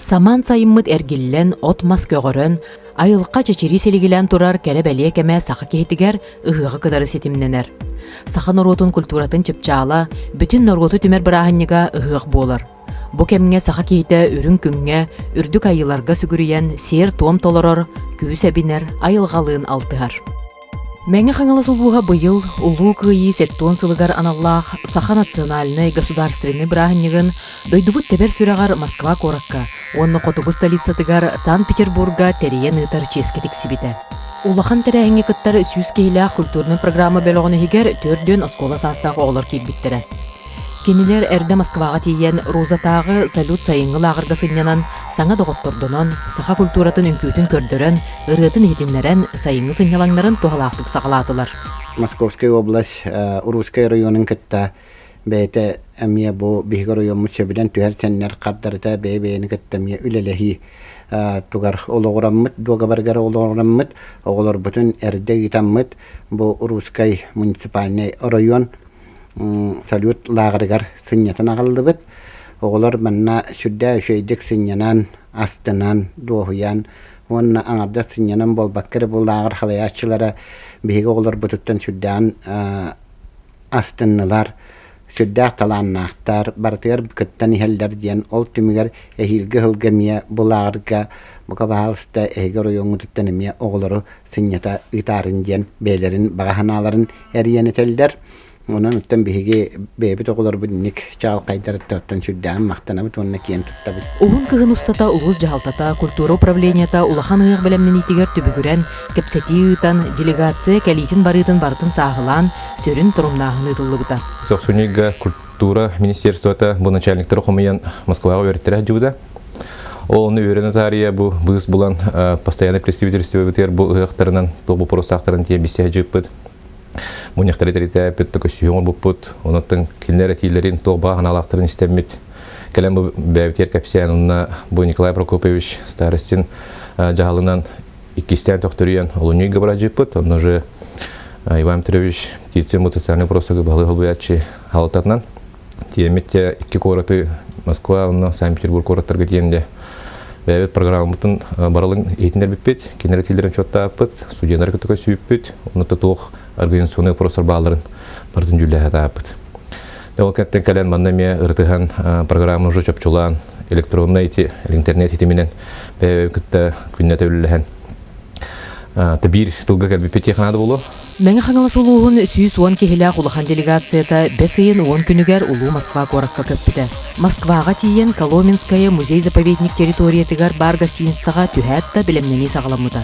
Самаан сайыммыт эргиллэн, от-мас көҕөрөн, айылҕа чэчирии силигилээн турар кэрэ-бэлиэ кэмэ саха киһитигэр ыһыаҕы кытары ситимнэнэр. Саха норуотун культуратын чыпчаала, бүтүн норуоту түмэр бырааһынньыга ыһыах буолар. Бу кэмҥэ саха киһитэ үрүҥ күҥҥэ, үрдүк айыыларга сүгүрүйэн сиэр-туом толорор, күүс эбинэр, айылҕалыын алтыһар. Мэҥэ Хаҥалас улууһа быйыл Улуу Кыайыы 70 сылыгар аналлаах Саха национальнай государственнай бырааһынньыгын дойдубут тэбэр сүрэҕэр Москва куоракка уонна хотугу столицатыгар Санкт-Петербурга тэрийэн ыытар чиэскэ тиксибитэ. Улахан тэрээһиҥҥэ кыттар 100 киһилээх культурнай программа бөлөҕүн иһигэр 4 оскуола саастаах оҕолор киирбиттэрэ. Кинилэр эрдэ Москваҕа тиийэн Розатааҕы салют сайыҥҥы лааҕырга сынньанан, саҥа доҕоттордонон, саха культуратын үҥкүүтүн көрдөрөн, ырыатын иһитиннэрэн, сайыҥҥы сынньалаҥнарын туһалаахтык саҕалаатылар. Московскай область Русскай районун кытта бэйэтэ эмиэ бу биһиги оройуоммут сөбүлэн түһэр-сэннэр хардарыта бэйэ-бэйэни кытта эмиэ үлэлэһии тугар олоҕураммыт, дуогабарыгар олоҕураммыт, оҕолорбутун эрдэ ыытаммыт бу Русскай муниципальнай оройуон салют лааҕырыгар сынньатан аҕаллыбыт. Оҕолор манна сүрдээх үчүгэйдик сынньанан, астынан, дуоһуйан уонна аҥардас сынньанан буолбакка эрэ бу лааҕыр халайааччылара биһиги оҕолорбутуттан сүрдээҕин астыннылар, сүрдээх талааннаахтар, барытыгар кыттан иһэллэр диэн ол түмүгэр эһиилги сылга эмиэ бу лааҕырга бука баһаалыста эһиги оройуоҥҥутуттан эмиэ оҕолору сынньата ыытаарын диэн бэйэлэрин баҕа санааларын эрийэн этэллэр. Онон оттон биһиги бэйэбит оҕолорбут инник чаҕылхайдарыттан сүрдээҕин махтанабыт уонна киэн туттабыт. Уһун кыһын устата улуус дьаһалтата, культура управлениета улахан ыһыах бэлэмнэниитигэр түбүгүрэн, кэпсэтии ыытан, делегация кэлиитин-барыытын барытын сааһылаан, сүрүн торумнааһын ыытыллыбыта. Тохсунньуга культура министерствота бу начальниктары хомуйан Москваҕа үөрэттэрэ сылдьыбыта. Ол ону үөрэнэ таарыйа бу быыс булан постоянный представительствобытыгар бу ыһыахтарынан туох боппуруостаахтарын тиийэн билсэ сылдьыбыппыт. Мунньахтары тэритээппит, көссүүһү оҥорбуппут. Онуттан кинилэр этиилэрин туох баҕа санаалаахтарын истэммит. Кэлэн бу бэйэбитигэр кэпсээн, онно бу Николай Прокопьевич Старостин дьаһалынан иккистээн төхтөрүйэн олунньуйга барадьыппыт. Онно уже Иван Петрович Птицын бу социальный вопросага баһылы холбуйааччы халататынан тиэммит икки куораты Москва уонна Санкт-Петербург куораттарга тиэмде бэйэбит программабытын барылын иһитиннэрбиппит, кинилэр этиилэрин учуоттааппыт, студеннары кытта көрсүбүппүт, онно туох организационный вопростар бааларын барытын дьүүллэһэ тааппыт. Ол кэнниттэн кэлэн манна эмиэ ырытыһан программа уже чопчулаан электроннай ити интернет ситиминэн бэйэбин кытта күннэтэ үлэлэһэн биир тылга кэлбиппит диэх наада буолуо. Мэҥэ Хаҥалас улууһун 110 киһилээх улахан делегацията бэс ыйын 10 күнүгэр Улуу Москва куоракка көппүтэ. Москваҕа тиийэн Коломенское музей-заповедник территориятыгар баар гостиницаҕа түһээт да бэлэмнэнии саҕаламмыта.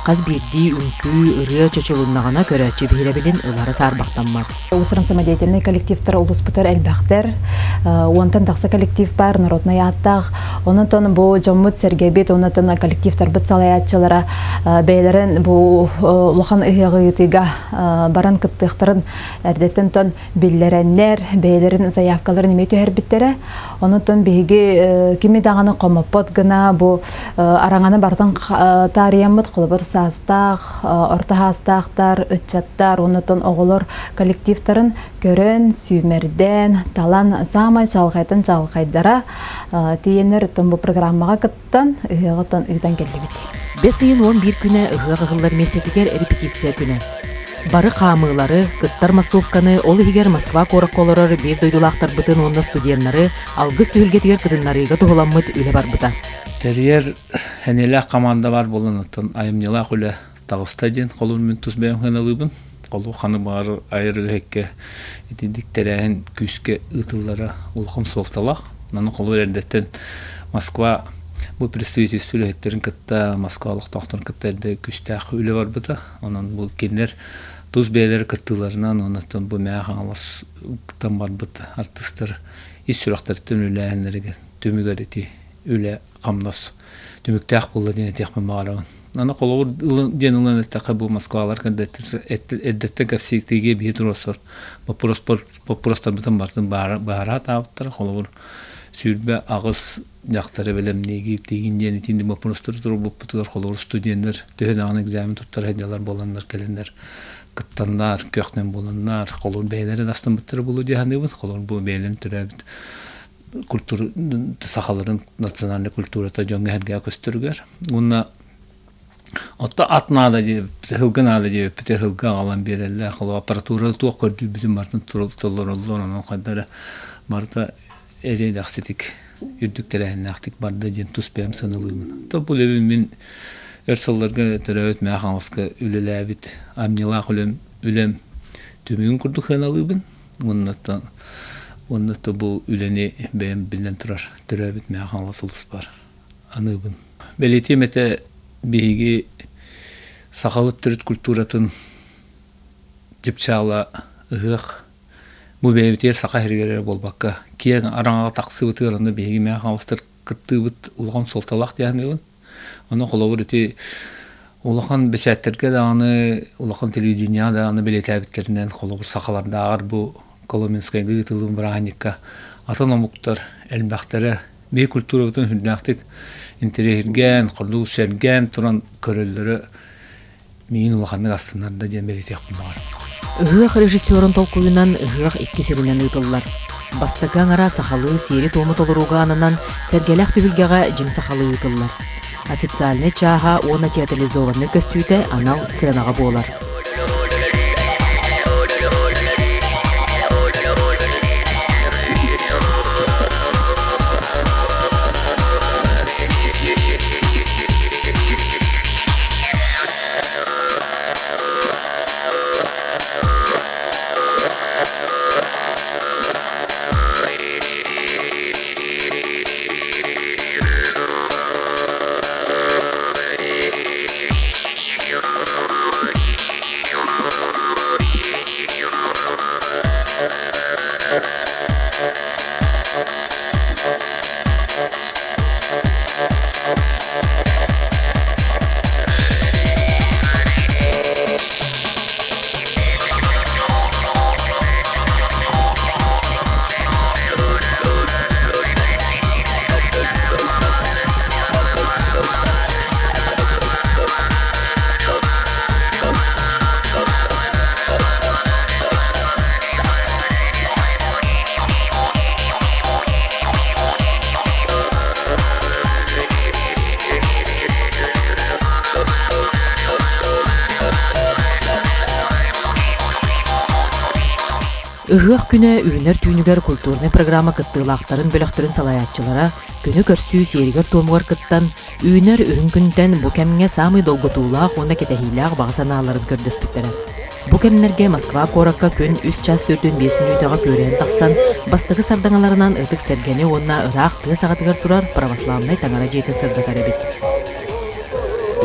Хас биирдии үҥкүү, ырыа чочулуннаҕына көрөөччү биһирэбилин ылара саарбахтаммат. Уус-уран самодеятельнай коллективтар улууспутар элбэхтэр. Уонтан тахса коллектив бар, народнай ааттаах. Онон бу дьоммут сэргэбит, онон коллективтарбыт салайааччылара бэйэлэрин бу улахан ыһыаҕы ыытыыга баран кыттыахтарын эрдэттэн тон биллэрэннэр, бэйэлэрин заявкаларын эмиэ түһэрбиттэрэ. Онон биһиги кими даҕаны хомоппот гына бу араҥаны барытын таарыйаммыт холобур саастаах, орто саастаахтар, ыччаттар, оннуттан оҕолор коллективтарын көрөн, сүүмэрдээн, талан саамай чаҕылхайтан чаҕылхайдара тиийэннэр оттон бу программаҕа кыттан, ыһыаҕы оттон ыытан кэллибит. Бэс ыйын 11 күнэ ыһыах ыһыллар миэстэтигэр репетиция күнэ. Бары хаамыылары, кыттар массовканы, ол иһигэр Москва куоракка олорор биир дойдулаахтарбытын уонна студеннары алгыс түһүлгэтигэр кытыннарыыга туһуламмыт үлэ барбыта. Тэрийэр Эниэлээх команда баар буолан оттон айымньылаах үлэ таҕыста диэн холур мин тус бэйэм сыаналыыбын. Холу ханы баҕар айар үлэһиккэ итинник тэрээһин күүскэ ыытыллара улахан суолталаах. Аны холур эрдэттэн Москва бу представительство үлэһиттэрин кытта Москва олохтоохторун кытта эрдэ күүстээх үлэ барбыта. Онон бу кинилэр тус бэйэлэрэ кыттыыларынан уонна бу Мэҥэ Хаҥаластан барбыт артыыстар ис сүрэхтэриттэн үлэлээһиннэригэр түмүгэр ити үлэ хамнас түмүктээх буолла диэн этиэхпин баҕарабын. Аны холобур диэн ылан эттэххэ бу Москвалар эрдэттэн кэпсииктиигэ биһи туруорсар боппуруостарбытын барытын быһаараатаабыттара. Холобур 28 дьахтары бэлэмниигит тиигин диэн итинник боппуруостары туруорбуппутугар холобур студеннар төһө даҕаны экзамен туттара сылдьаллар буоланнар кэлэннэр кыттаннар, көхтөн буоланнар, холобур бэйэлэрин астыммыттара буолуо дии саныыбын. Холобур бу бэйэлэрин төрөөбүт. культура сахаларын национальнай культурата дьоҥҥо сэргээ көстөрүгэр уонна Отто ат наада диэбиппит, сылгы наада диэбиппит, сылгы аҕалан биэрэллэр. Холобур, аппаратура туох көрдүүрбүтүн барытын толороллор, онон хайда эрэ барыта эриэ-дэхситик, үрдүк тэрээһиннээхтик барда диэн тус бэйэм сыаналыыбын. То бу үлэбин мин өр сылларга төрөөбүт Мэҥэ Хаҥаласка үлэлээбит амньылаах үлэм, үлэм түмүгүн курдук сыаналыыбын. Уонна уонна бу үлэни бэйэм биллэн турар төрөөбүт Мэҥэ Хаҥалас улууспар аныыбын. Бэлиэтиэм этэ биһиги сахабыт төрүт культуратын чыпчаала ыһыах бу бэйэбитигэр саха сиригэр эрэ буолбакка киэҥ араҥаҕа тахсыбытыгар онно биһиги Мэҥэ Хаҥаластар кыттыыбыт улахан суолталаах дии саныыбын. Ону холобур ити улахан бэчээттэргэ даҕаны, улахан телевидениеҕа даҕаны бэлиэтээбиттэринэн холобур сахалардааҕар бу Коломенскайга ыытыллыбыт бырааһынньыкка атын омуктар элбэхтэрэ биһи культурабытын сүрдээхтик интэриэһиргээн, хордук сэргээн туран көрөллөрө миигин улаханнык астыннарда диэн бэлиэтиэхпин баҕарабын. Ыһыах режиссерун толкуйунан ыһыах икки сиринэн ыытыллар. Бастакы аҥара сахалыы сиэри-туому толорууга ананан Сэргэлээх түһүлгэҕэ дьиҥ сахалыы ыытыллар. Официальнай чааһа уонна театрализованнай көстүүтэ анал сценаҕа буолар. Ыһыах күнэ үүнэр түүнүгэр культурнай программа кыттыылаахтарын бөлөхтөрүн салайааччылара күнү көрсүү сиэригэр-туомугар кыттан, үүнэр үрүҥ күнтэн бу кэмҥэ саамай долгутуулаах уонна кэтэһиилээх баҕа санааларын көрдөспүттэрэ. Бу кэмнэргэ Москва куоракка күн үс чаас 45 мүнүүтэҕэ күөрэйэн тахсан, бастакы сардаҥаларынан ытык сэргэни уонна ыраах тыа саҕатыгар турар православнай таҥара дьиэтин сырдатар эбит.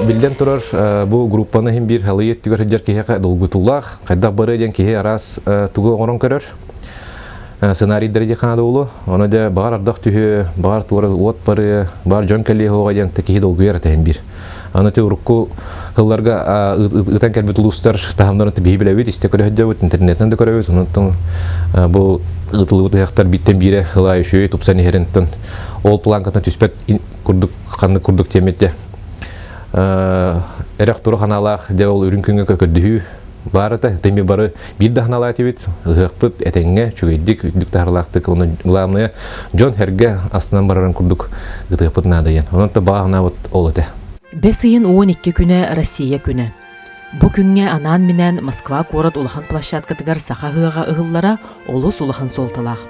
Биллэн турар, бу группаны иһин биир халыйы өттүгэр сылдьар киһиэхэ долгутуулаах, хайдах барыа диэн киһи араас тугу оҥорон көрөр. Сценарийдары диэххэ наада буолуо. Ону дьэ баҕар ардах түһүө, баҕар туора уот барыа, баҕар дьон кэлиэ суоҕа диэн киһи долгуйар этэ иһин биир. Аны ти урукку сылларга ытан кэлбит улуустар таһымнарын биһи билэбит, истэ көрө сылдьабыт, интернетинэн да көрөбүт. Онон бу ыытыллыбыт ыһыахтар бииртэн биирэ ылаа үчүгэй тупсан иһэринтэн ол планкатынан түспэт курдук ханнык курдук тиэммитте эрэх тура ханаалаах дьэ ол үрүҥ күҥҥэ көрдөһүү баар этэ тэми бары биир да ханаалаа этибит ыһыахпыт этэҥҥэ үчүгэйдик үрдүк таһарлаахтык оны главное дьон эргэ астынан барарын курдук ытыахпыт наада диэн онон да баҕа санаабыт ол этэ. Бэс ыйын 12 күнэ Россия күнэ. Бу күҥҥэ анаан-минээн Москва куорат улахан площадкатыгар саха ыһыаҕа ыһыллара олус улахан суолталаах.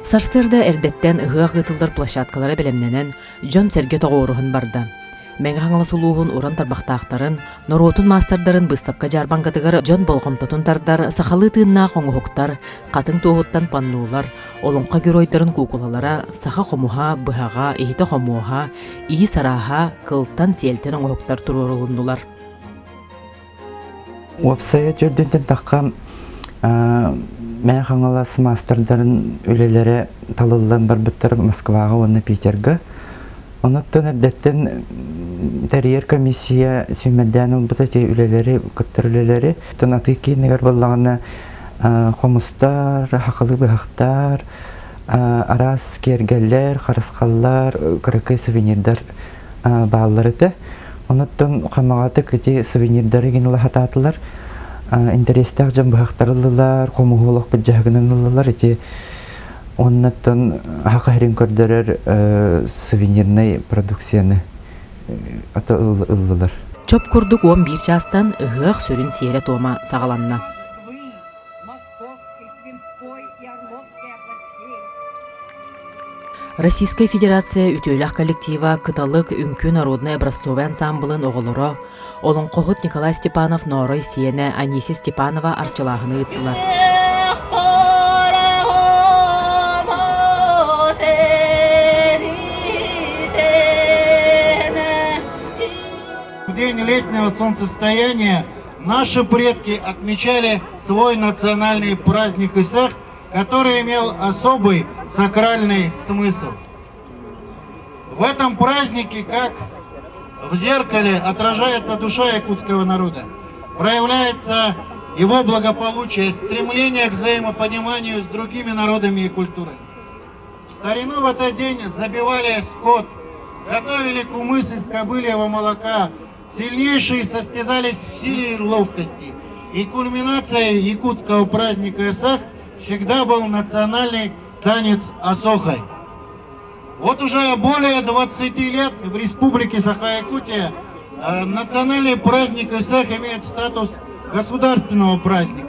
Сарсыарда эрдэттэн ыһыах ыытыллар площадкалара бэлэмнэнэн, дьон-сэргэ тоҕуоруһан барда. Мэҥэ Хаҥалас улууһун уран тарбахтаахтарын, норуотун маастардарын быыстапка-дьаарбаҥкатыгар дьон болҕомтотун тардар сахалыы тыыннаах оҥоһуктар, хатыҥ туоһуттан паннолар, олоҥхо геройдарын куукулалара, саха хомуһа, быһаҕа, иһитэ-хомуоһа, иис арааһа, кылтан-сиэлтэн оҥоһуктар туруорулуннулар. Уопсайа төрдүнтэн тахха Мэҥэ Хаҥалас маастардарын үлэлэрэ талыллан барбыттар Москваҕа уонна Питерга. Онуттан эрдэттэн тэрийэр комиссия сүүмэрдээн ылбыта ити үлэлэри, кыттар үлэлэри. Оттон атыы киинигэр буоллаҕына хомустар, хахалы быһахтар, араас киэргэллэр, харысхаллар, кыракый сувенирдар бааллар этэ. Онуттан хамаҕатык ити сувенирдары гин ыла сатаатылар. Интэриэстээх дьон быһахтар ыллылар, хомуһу олохпут дьаһыгынан ыллылар. Ити Оннуттан саха сирин көрдөрөр сувенирнай продукцияны ыллылар. Чоп курдук 11 чаастан ыһыах сүрүн сиэрэ-туома саҕаланна. Российскай Федерация үтүөлээх коллектива Кыталык үҥкүү народнай образцовай ансаамбылын оҕолоро, олоҥхоһут Николай Степанов Ноорой сиэнэ Анисия Степанова арчылааһыны ыыттылар. В день летнего солнцестояния наши предки отмечали свой национальный праздник Исах, который имел особый сакральный смысл. В этом празднике, как в зеркале, отражается душа якутского народа, проявляется его благополучие, стремление к взаимопониманию с другими народами и культурами. В старину в этот день забивали скот, готовили кумыс из кобыльего молока, сильнейшие состязались в силе и ловкости. И кульминацией якутского праздника Исах всегда был национальный танец Асохай. Вот уже более 20 лет в Республике Саха-Якутия национальный праздник Исах имеет статус государственного праздника.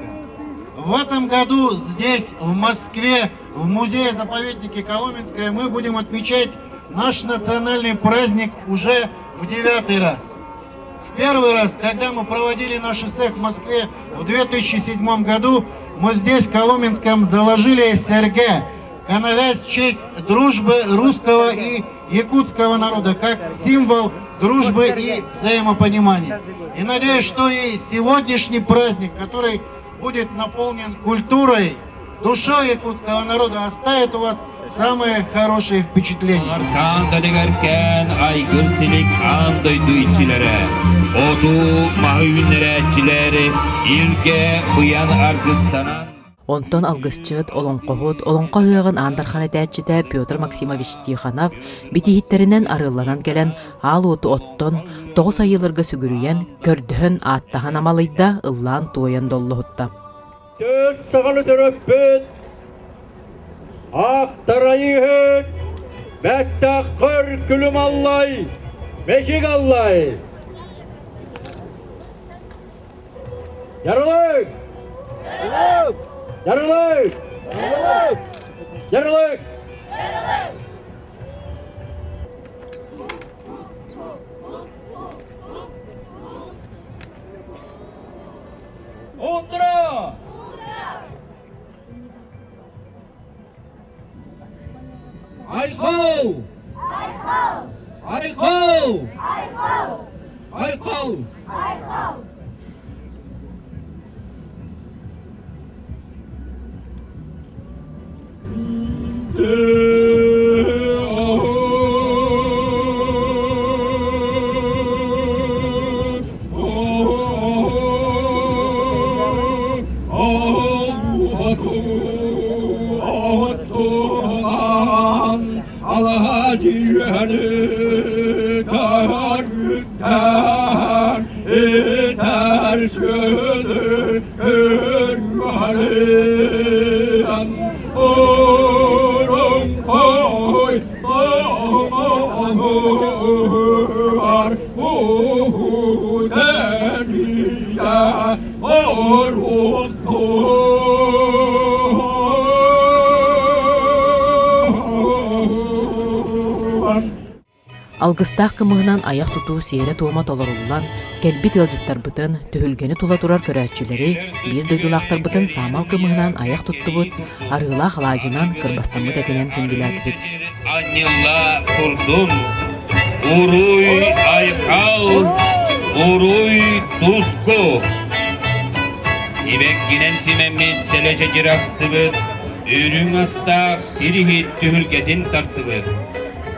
В этом году здесь, в Москве, в музее-заповеднике Коломенское мы будем отмечать наш национальный праздник уже в девятый раз. В первый раз, когда мы проводили наш ИСЭХ в Москве в 2007 году, мы здесь, в Коломенском, заложили СРГ, коновязь в честь дружбы русского и якутского народа, как символ дружбы и взаимопонимания. И надеюсь, что и сегодняшний праздник, который будет наполнен культурой, душой якутского народа, оставит у вас самые хорошие впечатления. Аркаан айгыр силик аан дойду иччилэрэ, оту маһы үүннэрээччилэри илгэ быйан аргыстанан Онтон алгысчыт, олоҥхоһут, олоҥхо ыһыаҕын аан дархан этээччитэ Петр Максимович Тихонов битииһиттэринэн арыалланан кэлэн аал уоту оттон, тоҕус айыыларга сүгүрүйэн, көрдөһөн, ааттаһан амалыйда, ыллаан-туойан доллоһутта. Төрт саҕаны төрөппүт, ахтарайыһыт, бэттаххыр күлүм аллай, бэчик аллай. Ярлык! Ярлык! Ярлык! Ярлык! Утро! Айхал! Айхал! Айхал! Айхал! Алгыстаах кымыһынан айах тутуу сиэрэ-туома толоруллан, кэлбит ыалдьыттарбытын, түһүлгэни тула турар көрөөччүлэри, биир дойдулаахтарбытын саамал кымыһынан айах туттубут, арыылаах алаадьынан, кырбастаммыт этинэн күндүлээтибит. Анньылла турдун, уруй айхал, уруй туску. Сибэккинэн симэммит сэлэчэчир астыбыт, үрүҥ астаах сириһит түһүлгэтин тартыбыт.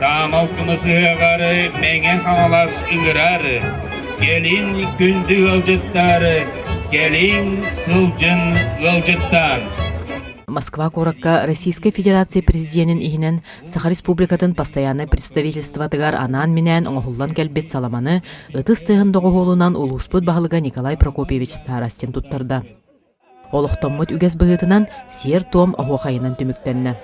Саамал кымысыһыаҕары Мэҥэ Хаҥалас ыҥырар, кэлин күндү ыалдьыттар, кэлиҥ сылдьын ыалдьыттаан. Москва куоракка Российскай Федерация Президенин иһинэн Саха Республикатын постояннай представительствотыгар анаан-минээн оҥоһуллан кэлбит саламаны ытыс тыаһын доҕуһуолунан улууспут баһылыга Николай Прокопьевич Старостин туттарда. Олохтоммут үгэс быһыытынан сиэр-туом оһуохайынан түмүктэннэ.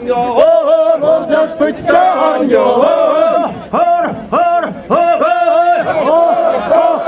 Оонньоон! Былдьаспычча оонньоон! Хор, хор, хор, хор, хор, хор,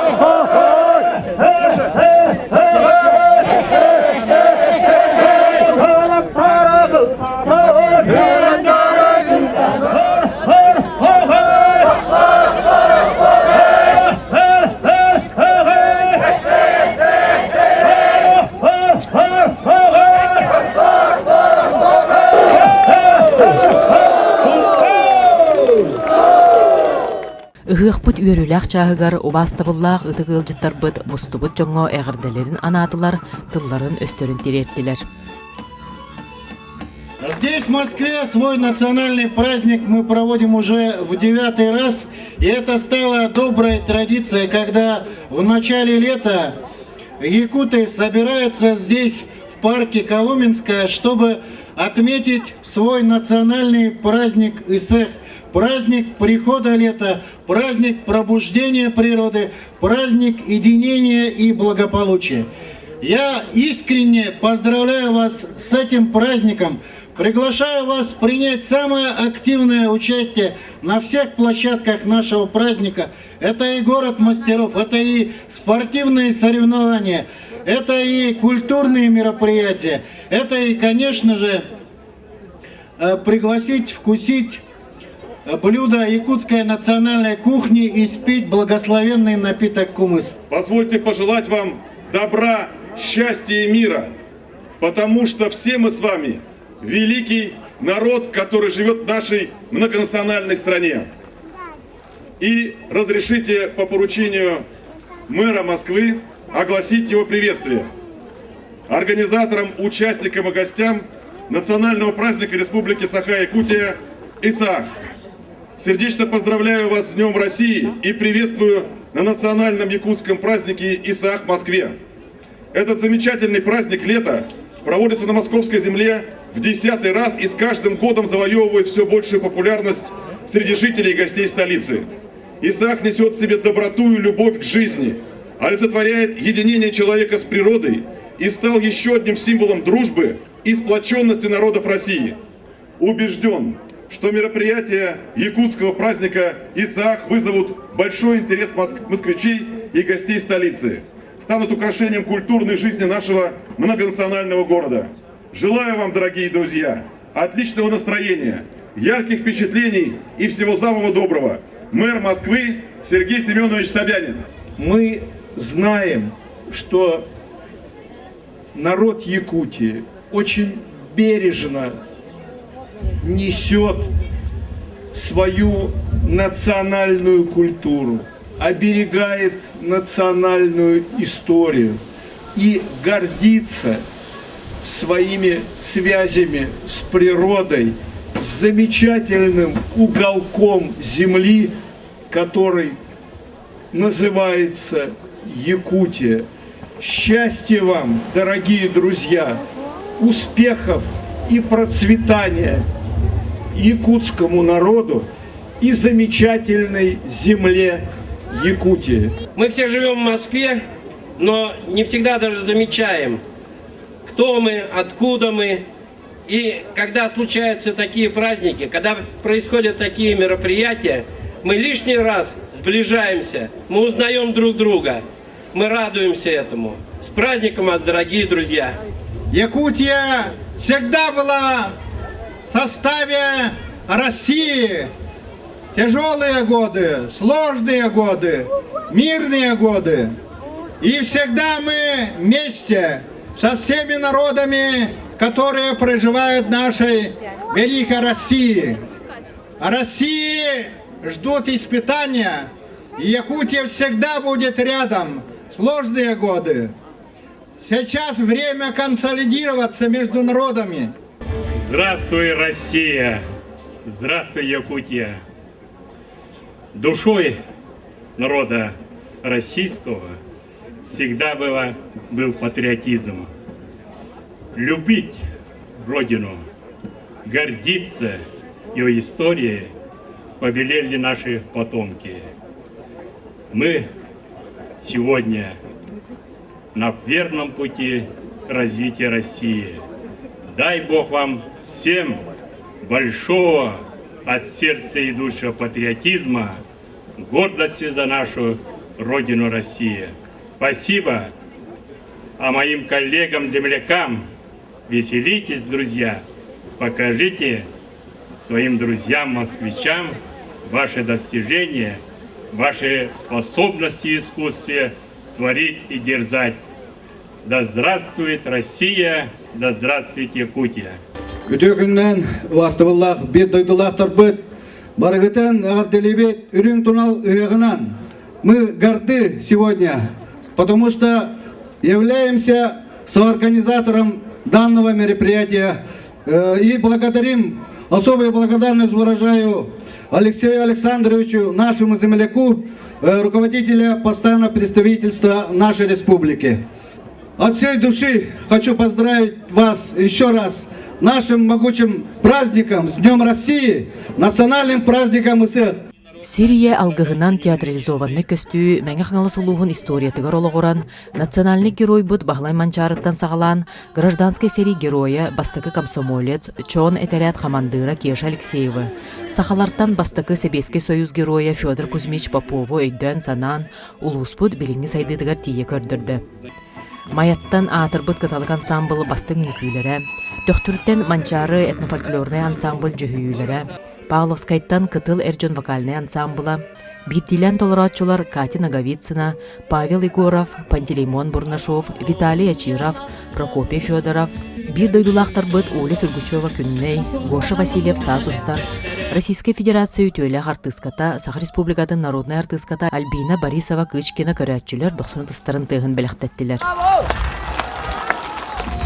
Ыһыахпыт үөрүүлээх чааһыгар убаастабыллаах ытык ыалдьыттарбыт мустубут дьоҥҥо эҕэрдэлэрин анаатылар, тылларын-өстөрүн тириэртилэр. Здесь, в Москве, свой национальный праздник мы проводим уже в девятый раз. И это стало доброй традицией, когда в начале лета якуты собираются здесь, в парке Коломенское, чтобы отметить свой национальный праздник Исэх. Праздник прихода лета, праздник пробуждения природы, праздник единения и благополучия. Я искренне поздравляю вас с этим праздником, приглашаю вас принять самое активное участие на всех площадках нашего праздника. Это и город мастеров, это и спортивные соревнования, это и культурные мероприятия, это и, конечно же, пригласить вкусить блюдо якутской национальной кухни и спить благословенный напиток кумыс. Позвольте пожелать вам добра, счастья и мира, потому что все мы с вами великий народ, который живет в нашей многонациональной стране. И разрешите по поручению мэра Москвы огласить его приветствие. Организаторам, участникам и гостям национального праздника Республики Саха-Якутия Исаак. Сердечно поздравляю вас с Днем России и приветствую на национальном якутском празднике Исаак в Москве. Этот замечательный праздник лета проводится на московской земле в десятый раз и с каждым годом завоевывает все большую популярность среди жителей и гостей столицы. Исаак несет в себе доброту и любовь к жизни, олицетворяет единение человека с природой и стал еще одним символом дружбы и сплоченности народов России. Убежден, что мероприятия якутского праздника Исаак вызовут большой интерес москвичей и гостей столицы, станут украшением культурной жизни нашего многонационального города. Желаю вам, дорогие друзья, отличного настроения, ярких впечатлений и всего самого доброго. Мэр Москвы Сергей Семенович Собянин. Мы знаем, что народ Якутии очень бережно несет свою национальную культуру, оберегает национальную историю и гордится своими связями с природой, с замечательным уголком земли, который называется Якутия. Счастья вам, дорогие друзья, успехов и процветания якутскому народу и замечательной земле Якутии. Мы все живем в Москве, но не всегда даже замечаем, кто мы, откуда мы. И когда случаются такие праздники, когда происходят такие мероприятия, мы лишний раз сближаемся, мы узнаем друг друга, мы радуемся этому. С праздником вас, дорогие друзья! Якутия всегда была в составе России. Тяжелые годы, сложные годы, мирные годы. И всегда мы вместе со всеми народами, которые проживают в нашей великой России. России ждут испытания, и Якутия всегда будет рядом. Сложные годы. Сейчас время консолидироваться между народами. Здравствуй, Россия! Здравствуй, Якутия! Душой народа российского всегда было, был патриотизм. Любить Родину, гордиться ее историей повелели наши потомки. Мы сегодня на верном пути развития России. Дай Бог вам всем большого от сердца идущего патриотизма, гордости за нашу Родину Россия. Спасибо а моим коллегам-землякам. Веселитесь, друзья, покажите своим друзьям-москвичам ваши достижения, ваши способности в искусстве творить и дерзать. Да здравствует Россия, да здравствует Якутия! Үтүө күнүнэн убаастабыллаах биир дойдулаахтарбыт барыгытын эҕэрдэлиибит үрүҥ тунал ыһыаҕынан. Мы горды сегодня, потому что являемся соорганизатором данного мероприятия и благодарим, особую благодарность выражаю Алексею Александровичу, нашему земляку, руководителя постоянного представительства нашей республики. От всей души хочу поздравить вас еще раз нашим могучим праздником, с Днем России, национальным праздником ИСЭХ. Сир ийэ алгыһынан театрализованнай көстүү Мэҥэ Хаҥалас улууһун историятыгар олоҕуран, национальнай геройбут Баһылай Манчаарыттан саҕалаан, гражданскай сэрии геройа, бастакы комсомолец, Чоон этэрээт хамандыыра Кеша Алексеевы, сахалартан бастакы Сэбиэскэй Союз геройа Федор Кузьмич Попову өйдөөн-санаан, улууспут билиҥҥи сайдыытыгар тиийэ көрдөрдө. Майаттан аатырбыт Кыталык ансаамбыл бастыҥ үҥкүүлэрэ, Төхтүртэн Манчаары этнофольклорнай ансаамбыл дьүһүйүүлэрэ, Павловскайтан Кытыл эр дьон вокальнай ансаамбыла, биирдиилээн толорооччулар Катя Ноговицына, Павел Егоров, Пантелеймон Бурнашов, Виталий Очиров, Прокопий Федоров, биир дойдулаахтарбыт Оля Сургучева-Күннэй, Гоша Васильев Саас устар, Российскай Федерация үтүөлээх артыыската, Саха Республикатын народнай артыыската Альбина Борисова-Кычкина көрөөччүлэр дохсун ытыстарын тыаһын бэлэхтэттилэр.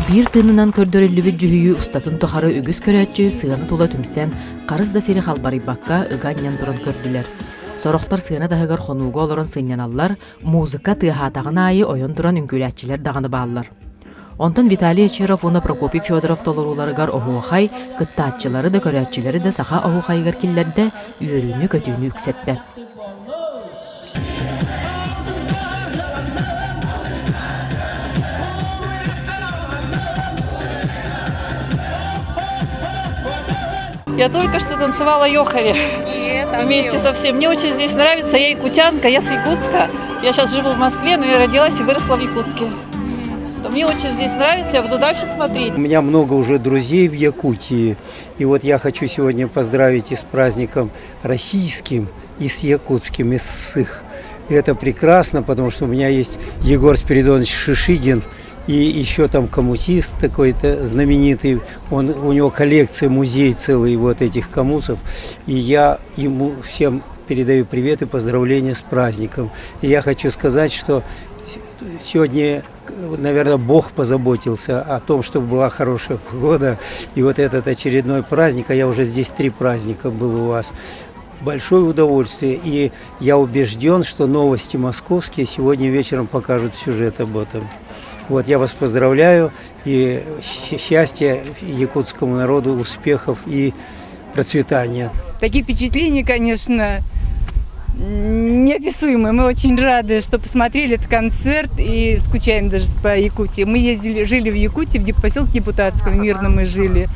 Биир тыынынан көрдөрүллүбүт дьүһүйүү устатын тухары үгүс көрөөччү сыана тула түмсэн, харыс да сири халбарыйбакка ыга анньан туран көрдүлэр. Сорохтор сыана таһыгар хонууга олорон сынньаналлар, музыка тыаһаатаҕын аайы ойон туран үҥкүүлээччилэр даҕаны бааллар. Онтон Виталий Очиров уонна Прокопий Федоров толорууларыгар оһуохай, кыттааччылары да көрөөччүлэри да саха оһуохайыгар киллэрдэ, үөрүүнү-көтүүнү үксэттэ. Я только что танцевала йохари вместе со всем. Мне очень здесь нравится. Я якутянка, я с Якутска. Я сейчас живу в Москве, но я родилась и выросла в Якутске. Мне очень здесь нравится, я буду дальше смотреть. У меня много уже друзей в Якутии. И вот я хочу сегодня поздравить и с праздником российским, и с якутским, и с их. И это прекрасно, потому что у меня есть Егор Спиридонович Шишигин, и еще там коммутист такой-то знаменитый, он, у него коллекция, музей целый вот этих коммусов, и я ему всем передаю привет и поздравления с праздником. И я хочу сказать, что сегодня, наверное, Бог позаботился о том, чтобы была хорошая погода. И вот этот очередной праздник, а я уже здесь три праздника был у вас, большое удовольствие. И я убежден, что новости московские сегодня вечером покажут сюжет об этом. Вот, я вас поздравляю и счастья якутскому народу, успехов и процветания. Такие впечатления, конечно, неописуемые. Мы очень рады, что посмотрели этот концерт и скучаем даже по Якутии. Мы ездили, жили в Якутии, в поселке Депутатском, мирно мы жили.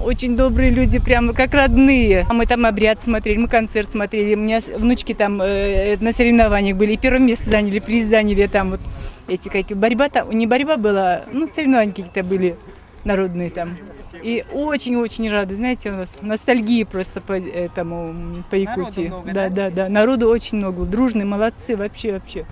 Очень добрые люди, прямо как родные. Мы там обряд смотрели, мы концерт смотрели. У меня внучки там на соревнованиях были. И первое место заняли, приз заняли там вот эти какие борьба там, не борьба была, ну соревнования какие-то были народные там. И очень-очень рады, знаете, у нас ностальгия просто по этому, по Якутии. Много, да, да, да, народу очень много, дружные, молодцы, вообще, вообще.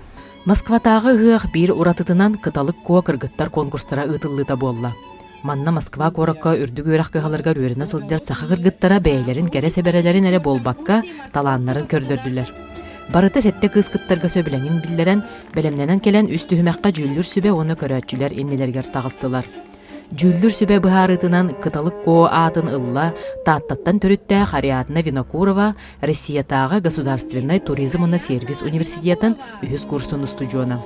Москватааҕы ыһыах биир уратытынан Кыталык Куо кыргыттар конкурстара ыытыллыыта буолла. Манна Москва куоракка үрдүк үөрэх кыһаларыгар үөрэнэ сылдьар саха кыргыттара бэйэлэрин кэрэ сэбэрэлэрин эрэ буолбакка, талааннарын көрдөрдүлэр. Барыта сэттэ кыыс кыттарга сөбүлэҥин биллэрэн, бэлэмнэнэн кэлэн үс түһүмэххэ дьүүллүүр сүбэ уонна көрөөччүлэр иннилэригэр таҕыстылар. Дьүүллүүр сүбэ быһаарыытынан Кыталык Куо аатын ылла Тааттаттан төрүттээх Ариадна Винокурова Россиятааҕы государственнай туризм уонна сервис университетын үһүс курсун устудьуона.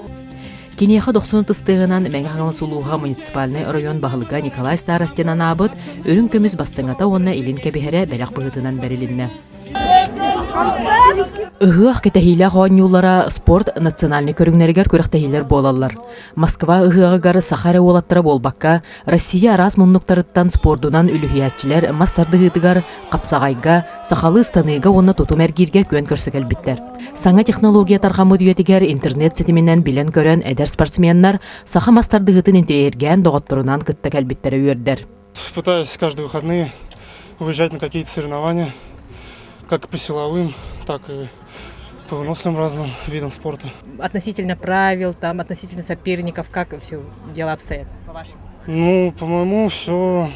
Киниэхэ дохсун ытыстыаһынан Мэҥэ Хаҥалас улууһа муниципальнай оройуон баһылыга Николай Старостин анаабыт үрүҥ көмүс бастыҥата уонна илин кэбиһэрэ бэлэх быһыытынан бэрилиннэ. Ыһыах кэтэһиилээх оонньуулара спорт национальнай көрүҥнэригэр күрэхтэһиилэр буолаллар. Москва ыһыаҕыгар саха эрэ уолаттара буолбакка, Россия араас муннуктарыттан спордунан үлүһүйээччилэр мас тардыһыытыгар, хапсаҕайга, сахалыы ыстаныыга уонна тутум эргииргэ күөн көрсө кэлбиттэр. Саҥа технология тарҕаммыт үйэтигэр интернет ситиминэн билэн-көрөн эдэр спортсменнар саха мас тардыһыытын интэриэһиргээн доҕотторунаан кытта кэлбиттэрэ үөрдэр. Пытаюсь каждые выходные выезжать на какие-то соревнования, как по силовым, так и по выносливым разным видам спорта. Относительно правил, там, относительно соперников, как все дела обстоят, по-вашему? Ну, по-моему, все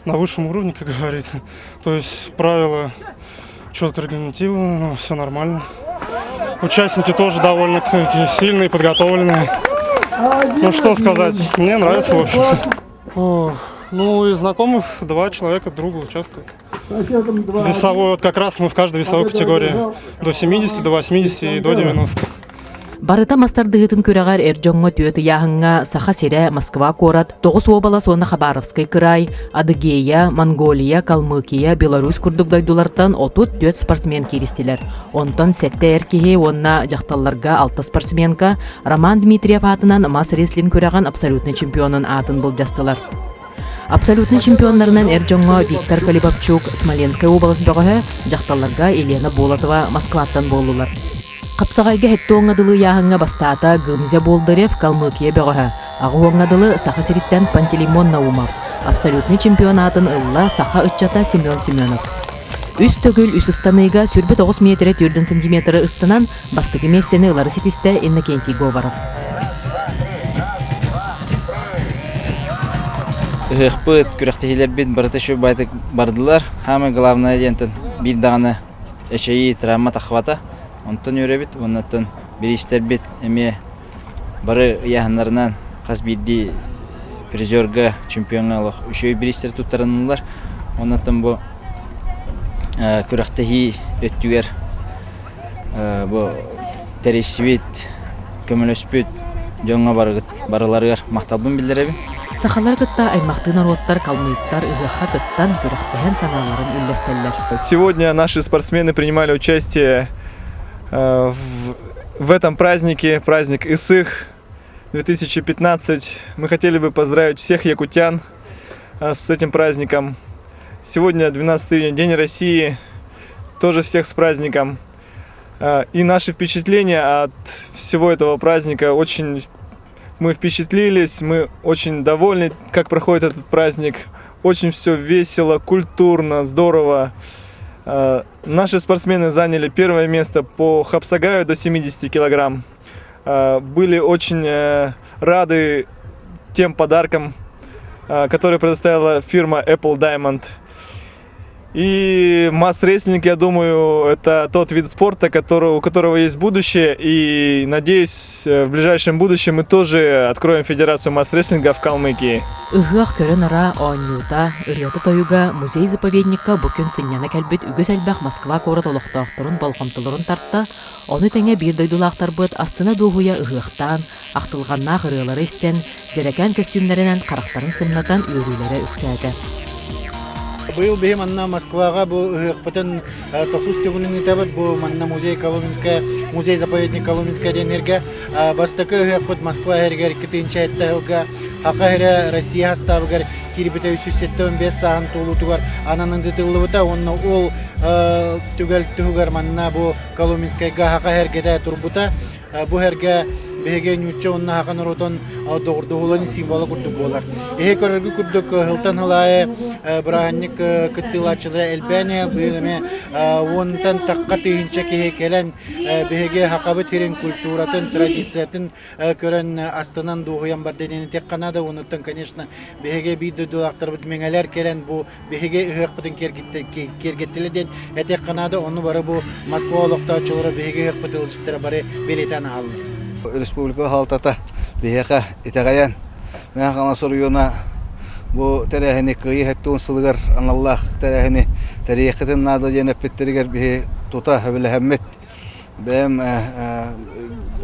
на высшем уровне, как говорится. То есть правила четко регламентированы, ну, все нормально. Участники тоже довольно сильные, подготовленные. Ну, что сказать, мне нравится, в общем. Ох, ну, из знакомых два человека друга участвуют. Весовой, вот как раз мы в каждой весовой категории. До 70, до 80 и до 90. Барыта мас тардыһыытын күрэҕэр эр дьоҥҥо түөрт ыйааһыҥҥа Саха сирэ, Москва куорат, Тоҕус уобалас уонна Хабаровскай кыраай, Адыгея, Монголия, Калмыкия, Беларусь курдук дойдулартан 34 спортсмен кииристилэр. Онтон сэттэ эр киһи уонна дьахталларга алта спортсменка Роман Дмитриев аатынан мас-рестлинг күрэҕин абсолютнай чемпионун аатын былдьастылар. Абсолютнай чемпионнарынан эр дьоҥҥо Виктор Колибабчук, Смоленскай уобалас бөҕөһө, дьахталларга Елена Болотова Москваттан буоллулар. Хапсаҕайга сэттэ уоҥҥа дылы ыйааһыҥҥа бастаата Гымзя Болдырев Калмыкия бөҕөһө, аҕыс уоҥҥа дылы Саха сириттэн Пантелеймон Наумов. Абсолютнай чемпион аатын ылла саха ыччата Семен Семенов. Үс төгүл үс ыстаныыга 29 миэтэрэ 4 сантиметры ыстанан бастакы миэстэни ылары ситистэ Иннокентий Говоров. Ыһыахпыт, күрэхтэһиилэрбит барыта үчүгэй бардылар. Самое главное диэн биир даҕаны эчэйии, травма таххыбата. Онтон үөрэбит уонна бириистэрбит эмиэ бары ыйааһыннарынан хас биирдии призерга, чемпиоҥҥа олох үчүгэй бириистэри туттарыннылар. Оннуттан бу күрэхтэһии өттүгэр бу тэрийсибит, көмөлөспүт дьоҥҥо барыларыгар махталбын биллэрэбин. Сахалары кытта аймахтыы норуоттар калмыктар ыһыахха кыттан, күрэхтэһэн санааларын үллэстэллэр. Сегодня наши спортсмены принимали участие в, в этом празднике, праздник Исых 2015. Мы хотели бы поздравить всех якутян с этим праздником. Сегодня 12 июня, День России. Тоже всех с праздником. И наши впечатления от всего этого праздника очень мы впечатлились, мы очень довольны, как проходит этот праздник. Очень все весело, культурно, здорово. Наши спортсмены заняли первое место по хапсагаю до 70 килограмм. Были очень рады тем подаркам, которые предоставила фирма Apple Diamond. И мас-рестлинг, я думаю, это тот вид спорта, который, у которого есть будущее. И надеюсь, в ближайшем будущем мы тоже откроем федерацию мас-рестлинга в Калмыкии. Ыһыах көрө-нара оонньуута, ырыата-тойуга музей-заповедникка бу күн сынньана кэлбит үгүс элбэх Москва куорат олохтоохторун болҕомтолорун тарта, ону тэҥэ биир дойдулаахтарбыт астына-дуоһуйа ыһыахтаан, ахтылҕаннаах ырыалары истэн, дьэрэкээн көстүүмнэринэн харахтарын сымнатан үөрүүлэрэ үксээтэ. Быйыл биһи манна Москваҕа бу ыһыахпытын тохсус төгүлүн ыытабыт. Бу манна музей Коломенская, музей-заповедник Коломенская диэн бастакы ыһыахпыт Москва иһэригэр 2007 сылга Хаха иһэрэ Россия састаабыгар киирбитэ 375 сааһын туолуутугар ананан ыытыллыбыта. Уонна ол түгэл туһугар манна бу Коломенскайга Хаха иһэргэтэ турбута. Бу эргэ биһиги ньуучча уонна саха норуотун доҕордоһууларын символа курдук буолар. Эһи көрөргү курдук сылтан сыл аайы бырааһынньык кыттыылааччылара элбээн быйыл эмэ уонтан тахха тыһыынча киһи кэлэн биһиги сахабыт сирин культуратын, традициятын көрөн астынан дуоһуйан барда диэн этиэххэ наада. Онуттан, конечно, биһиги биир дойдулаахтарбыт мэҥэлэр кэлэн бу биһиги ыһыахпытын киэргэттилэр диэн этиэххэ наада, ону бары бу Москва олохтооччулара биһиги ыһыахпыт ыалдьыттара бары бэлиэтээн аһаллар. Республика хаалтата биһиэхэ итэҕэйэн Мэҥэ Хаҥалас оройуона бу тэрээһини Кыайыы 70 сылыгар аналлаах тэрээһини тэрийиэххитин наада диэн эппиттэригэр биһи тута сөбүлэһэммит Бэйэм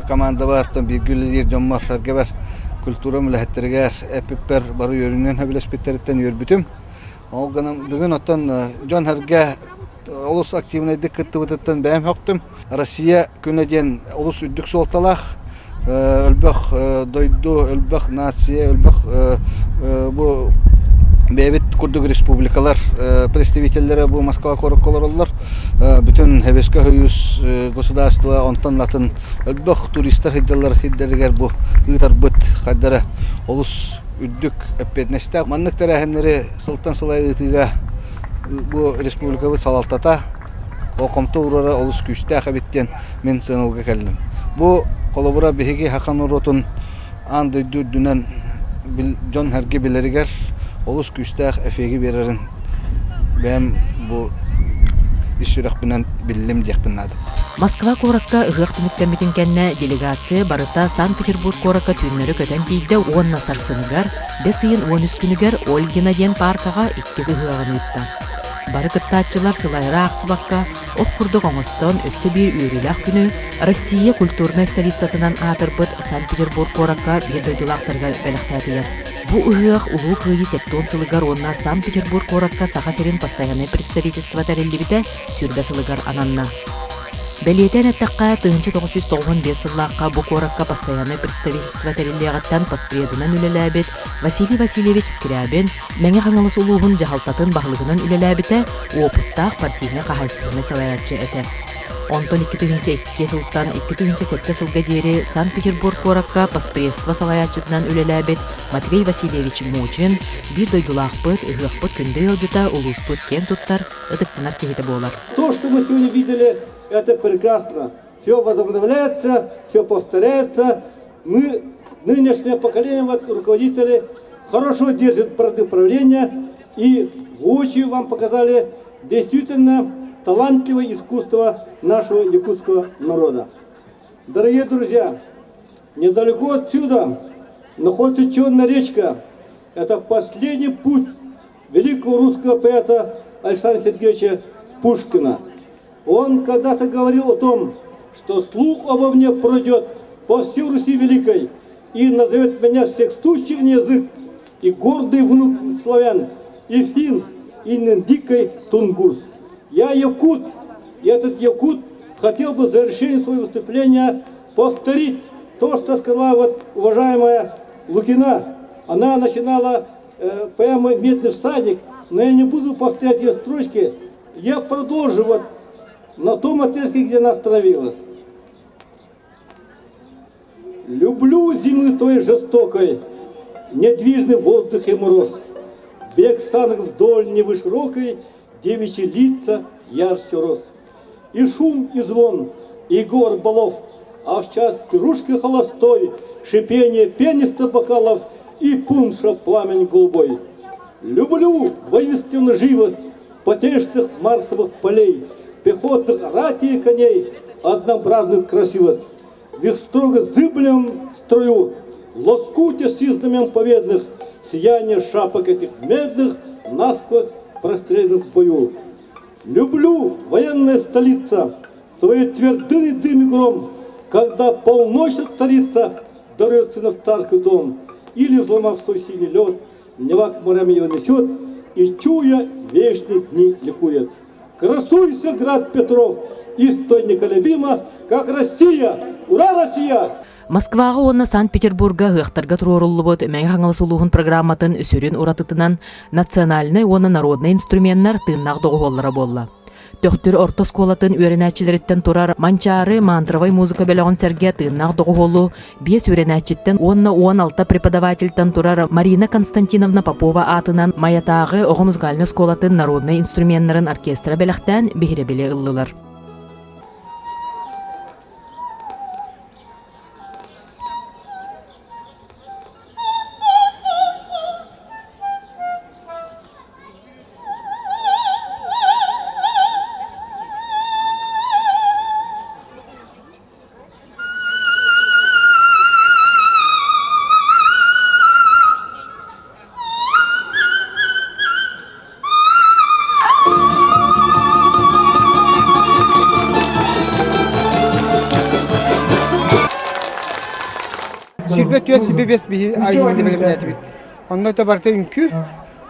командабар бииргэ үлэлиир дьоммор сэргэбэр культурам үлэһиттэригэр эппиппэр бары үөрүүнэн сөбүлэспиттэриттэн үөрбүтүм. Ол гынан бүгүн оттон дьон-сэргэ олус активнайдык кыттыбытыттан бэйэм сөхтүм. Россия күнэ диэн олус үрдүк суолталаах. Өлбөх дойду, өлбөх нация, өлбөх бу бэйэбит курдук республикалар представителлэрэ бу Москва куоракка олороллор. Бүтүн Советскай Союз государство онтон атын өлбөх туристар сылдьаллар сирдэригэр бу ыытарбыт хайдара олус үрдүк эппиэтинэстээх. Маннык тэрээһиннэри сылтан сыл ыытыыга бу республикабыт салалтата болҕомто уурара олус күүстээх эбит диэн мин сыаналга кэллим. Бу холобура биһиги саха норуотун аан дойду үрдүнэн дьон-сэргэ билэригэр олус күүстээх эффеги биэрэрин бэйэм бу ис сүрэхпинэн биллим диэхпин наада. Москва куоракка ыһыах түмүктэммитин кэннэ делегация барыта Санкт-Петербург куоракка түүннэри көтөн тиийдэ уонна сарсыныгар бэс ыйын 13 күнүгэр Ольгина диэн пааркаҕа иккис ыһыаҕын ыытта. Бары кыттааччылар сылайара аахсыбакка, ох курдук оҥостон өссө биир үөрүүлээх күнү Россия культурнай столицатынан аатырбыт Санкт-Петербург куоракка биир дойдулаахтарыгар бэлэхтээтилэр. Бу ыһыах Улуу Кыайыы 70 сылыгар уонна Санкт-Петербург куоракка Саха сирин постояннай представительство тэриллибитэ 20 сылыгар ананна. Бэлиэтээн эттэххэ, 1995 сыллаахха бу куоракка постояннай представительство тэриллиэҕиттэн постпредынан үлэлээбит Василий Васильевич Скрябин Мэҥэ Хаҥалас улууһун дьаһалтатын баһылыгынан үлэлээбитэ, уопуттаах партийнай хаһаайыстыбаннай салайааччы этэ. Онтон 2002 сылтан 2007 сылга диэри Санкт-Петербург куоракка постпредство салайааччытынан үлэлээбит Матвей Васильевич Мучин биир дойдулаахпыт, ыһыахпыт күндү ыалдьыта, улууспут киэн туттар, ытыктанар киһитэ буолар. То, что мы сегодня видели, это прекрасно. Все возобновляется, все повторяется. Мы, нынешнее поколение, вот, руководители, хорошо держит бразды правления и воочию вам показали действительно талантливое искусство нашего якутского народа. Дорогие друзья, недалеко отсюда находится Черная речка. Это последний путь великого русского поэта Александра Сергеевича Пушкина. Он когда-то говорил о том, что слух обо мне пройдет по всей Руси Великой и назовет меня всех сущих язык и гордый внук славян, и фин, и дикой тунгус. Я якут, и этот якут хотел бы в завершении своего выступления повторить то, что сказала вот уважаемая Лукина. Она начинала э, поэму «Медный всадник», но я не буду повторять ее строчки. Я продолжу вот на том отрезке, где она остановилась. Люблю зимы твоей жестокой, недвижный воздух и мороз, Бег санок вдоль невы широкой, девичьи лица ярче роз. И шум, и звон, и гор балов, а в час пирушки холостой, Шипение пенистых бокалов и пунша пламень голубой. Люблю воинственную живость потешных марсовых полей, Пехотных ратей коней, однообразную красивость. В их строго зыблем строю, лоскуте с знамен победных, Сияние шапок этих медных насквозь простреленных в бою. Люблю, военная столица, твои твердыни дым и гром, Когда полночь царица дарует сына в царский дом, Или, взломав свой синий лед, Нева к морям его несет, И, чуя, вечные дни ликует. Красуйся, град Петров, и стой неколебимо, как Россия! Ура, Россия! Москваҕа уонна Санкт-Петербурга ыһыахтарга туруоруллубут Мэҥэ Хаҥалас улууһун программатын сүрүн уратытынан национальнай уонна народнай инструменнар тыыннаах доҕуһуоллара буолла. Төхтүр орто оскуолатын үөрэнээччилэриттэн турар Манчаары мантровай музыка бөлөҕүн сэргэ тыыннаах доҕуһуолу биэс үөрэнээччиттэн уонна 16 преподавательтэн турар Марина Константиновна Попова аатынан Майатааҕы оҕо музыкальнай оскуолатын народнай инструменнарын оркестра бэлэхтээн биһирэбили ыллылар. Сүүрбэ түөрт, сүүрбэ биэс биһи айымньы бэлэмнээтибит. Онно это барыта үҥкүү.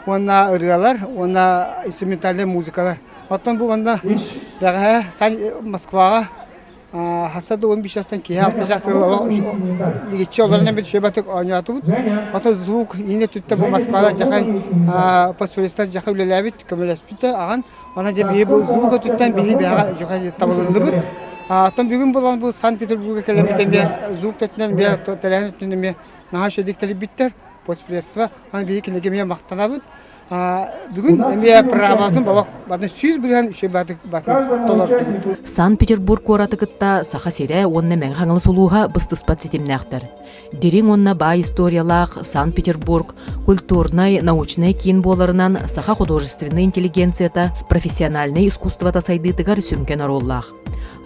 уонна ырыалар уонна инструментальнай музыкалар. Оттон бу манна бэҕэһээ Москваҕа хаса да 15 жастан киһи 6 жас лигиччи олорон эбит шөбөтүк оонньоотубут. Ото звук иинэ түттэ бу Москвада жахай поспелистар жахай үлэлээбит көмөлөспүт аҕан Онон дьэ биһи бу звук өттүттэн биһи бэҕэ жохай табылынныбыт. Оттон бүгүн булан бу Санкт-Петербурга кэлэммит эмиэ звук өттүнэн эмиэ тэрээһин өттүнэн эмиэ наһаа үчүгэйдик тэрийбиттэр постпредство. Аны биһи кинигэ эмиэ махтанабыт. Бүгүн эмиэ программатын болох батын 100% үчүгэй баатык батын толордубут. Санкт-Петербург куораты кытта Саха сирэ уонна Мэҥэ Хаҥалас улууһа быстыспат ситимнээхтэр. Дириҥ уонна баай историялаах Санкт-Петербург культурнай, научнай киин буоларынан саха художественнай интеллигенцията профессиональнай искусствота сайдыытыгар сүҥкэн оруоллаах.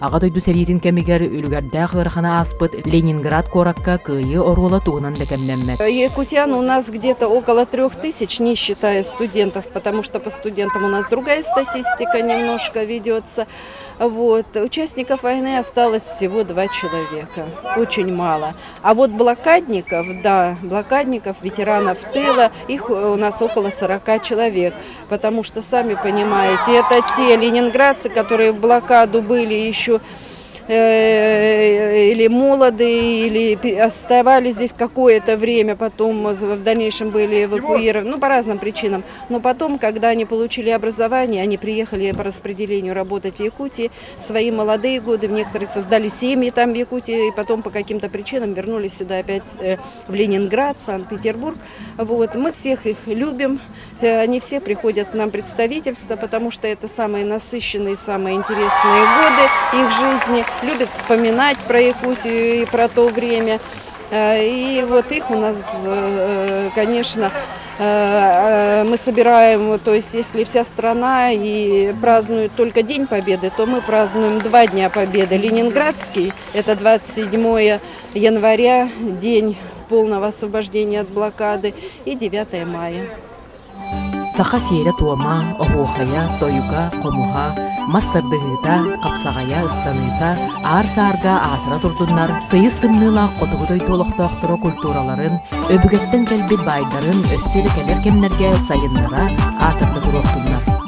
Аҕа дойду сэриитин кэмигэр үлүгэрдээх ыараханы ааспыт Ленинград куоракка кыайыы оруола тугунан да кэмнэммэт. Якутян у нас где-то около 3000, не считая студентов, потому что по студентам у нас другая статистика немножко ведется. Вот. Участников войны осталось всего два человека, очень мало. А вот блокадников, да, блокадников, ветеранов тыла, их у нас около 40 человек, потому что, сами понимаете, это те ленинградцы, которые в блокаду были еще э, или молодые, или оставались здесь какое-то время, потом в дальнейшем были эвакуированы, ну, по разным причинам. Но потом, когда они получили образование, они приехали по распределению работать в Якутии, свои молодые годы, некоторые создали семьи там в Якутии, и потом по каким-то причинам вернулись сюда опять э, в Ленинград, Санкт-Петербург. Вот. Мы всех их любим, э, они все приходят к нам представительство, потому что это самые насыщенные, самые интересные годы их жизни, любят вспоминать про Якутию и про то время. Э, и вот их у нас, конечно, мы собираем, то есть если вся страна и празднует только День Победы, то мы празднуем два Дня Победы. Ленинградский, это 27 января, день полного освобождения от блокады, и 9 мая. Саха сиэрэ-туома, оһуохайа, тойуга, хомуһа, мас тардыһыыта, хапсаҕайа, ыстаныыта аар-саарга аатыра турдуннар, тыйыс тымныылаах хотугу дойду олохтоохторо культураларын, өбүгэттэн кэлбит баайдарын өссө да кэлэр кэмнэргэ сайыннара, аатырда туруохтуннар.